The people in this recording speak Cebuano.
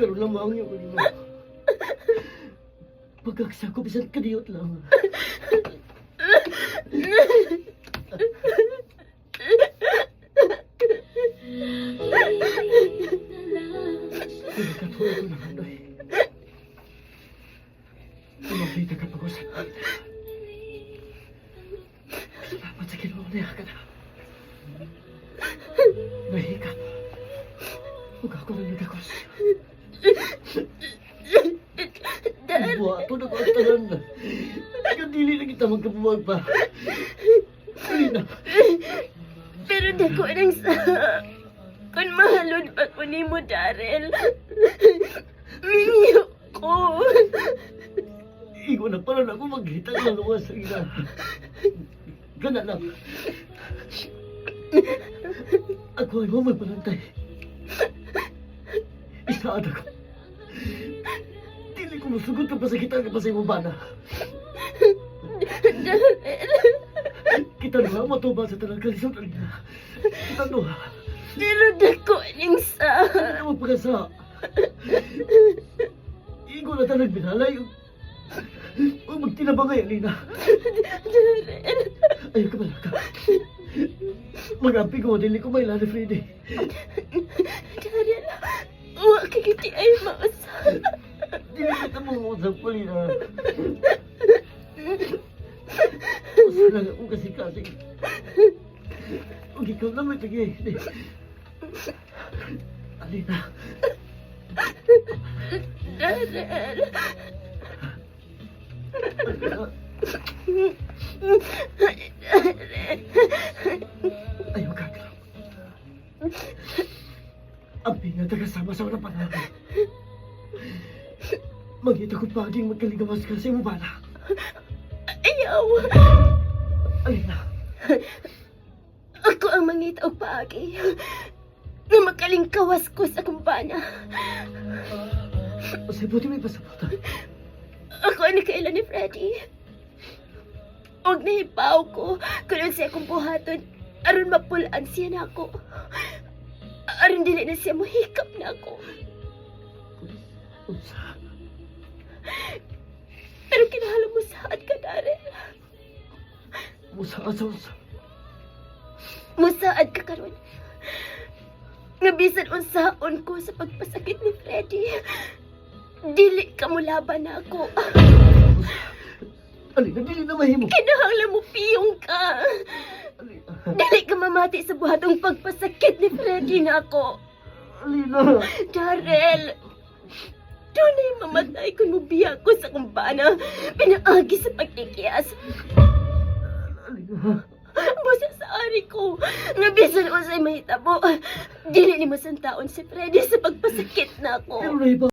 Pero lamang yung kanina. Pagkaksa ko, bisan kadiyot lang. Pinagkatuloy ko naman, Doy. Tumakita ka pag-usap kita. Salamat sa Ginoo niya ka na. Nahikap. Huwag ako na nagakos. Darrell, Buhato na ko ang tanan. Kadili na kita magkabuwag pa. Dili na. Pero dako nang sa. Kung mahalon pa ko nimo, Darrell. Minyo ko. Igo na pala na ako maghita ng luwas sa ina. Gana lang. Ako ay magbalantay. Isaad ako. Dili ko musugot ka pa sa kita ka pa sa imong bana. Darrell, Kita na matubang sa tanang kalisod, Alina. Kita no. Pero dako ning sa. Hindi na magpakasa. Igo na tanang binalay. O magtinabangay, Alina. Darrell, Ayaw ka malaka. Mag-ampi ko, dili ko may ni Freddy. Darrell, wa kagiti ay mausa. Dili kita mangusap ko, Lina. Usa lang ako kasi-kasi. Huwag ikaw na may tagay. Alina, Darrell. Alina, ayaw ka ka. Ang pinga tagasama sa unang panahon. Magita ko paging magkaligawas ka sa imong bala. Ayaw. Alina, Ako ang mangita og paagi. Nga makalingkawas ko sa kumpanya. sa buti may pasabutan. Ako ang nakaila ni Freddy. Og nahipaw ko kung siya akong buhaton aron mapulaan siya na ako. Aron dili na siya mohikap na ako. Unsa? Pero kinahanglan mo saad ka, Darrell. Musa sa unsa? Musaad ka karon. Nga bisan unsaon ko sa pagpasakit ni Freddy, dili ka mulaban na ako. Alina, dili na mahimo. Kinahanglan mo piyong ka. Alina, Dili ka mamati sa buhatong pagpasakit ni Freddy na ako. Alina. Darrell, tunay mamatay kung mubiya ko sa kumbana. Pinaagi sa pagtikias. Alina. Busa sa ari ko. Nga bisan unsay mahitabo. Dili ni masantaon si Freddy sa pagpasakit na Pero ako. nahiba